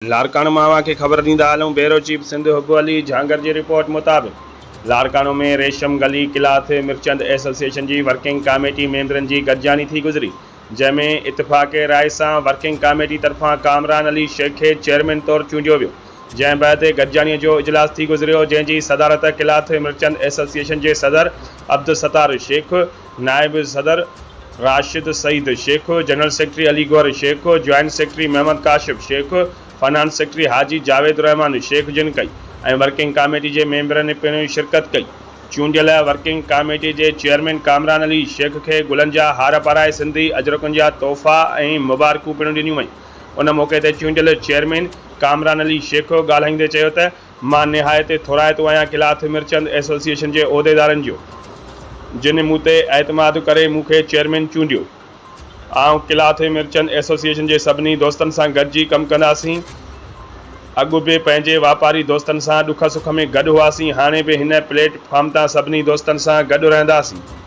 لاڙڪاڻو مان اوهان کي خبر ڏيندا هلون بيورو چيف سنڌ حب علي جهانگر جي رپورٽ مطابق Larkana ۾ Resham Gali cloth merchant association جي ورڪنگ ڪاميٽي ميمبرن جي گڏجاڻي ٿي گذري جنهن ۾ اتفاق راء سان ورڪنگ ڪاميٽي طرفان ڪامران علي شيخ کي چيئرمين طور چونڊيو ويو جنهن بعد گڏجاڻي جو اجلاس ٿي گذريو جنهن جي صدارت ڪلاٿ مرچنٽ ايسوسيئيشن جي صدر عبدالستار شيخ، نائب صدر Rashid Saeed Shaikh, general secretary Ali Gohar Shaikh, joint secretary Muhammad Kashif Shaikh, finance secretary Haji Javed Rehman Shaikh جن ڪئي ۽ ورڪنگ ڪاميٽي جي ميمبرن پڻ شرڪت ڪئي. چونڊيل ورڪنگ ڪاميٽي جي چيئرمين ڪامران علي شيخ کي گلن جا هار پارائي سنڌي اجرڪن جا تحفا ۽ مبارڪون پڻ ڏنيون ويون. ان موقعي تي چونڊيل چيئرمين ڪامران علي شيخ ڳالهائيندي چيو ته مان نهايت ٿورائتو آهيان ڪلاٿ مرچنٽ ايسوسيئيشن جي عهديدارن جو جن مون تي اعتماد ڪري مون کي چيئرمين چونڊيو. آئون ڪلاٿ مرچنٽ ايسوسيئيشن جي سڀني دوستن سان گڏجي ڪم ڪنداسين. اڳ به پنهنجي واپاري دوستن سان ڏک سک ۾ گڏ هئاسين هاڻي به هن پليٽ فارم تان سڀني دوستن سان گڏ رهنداسين.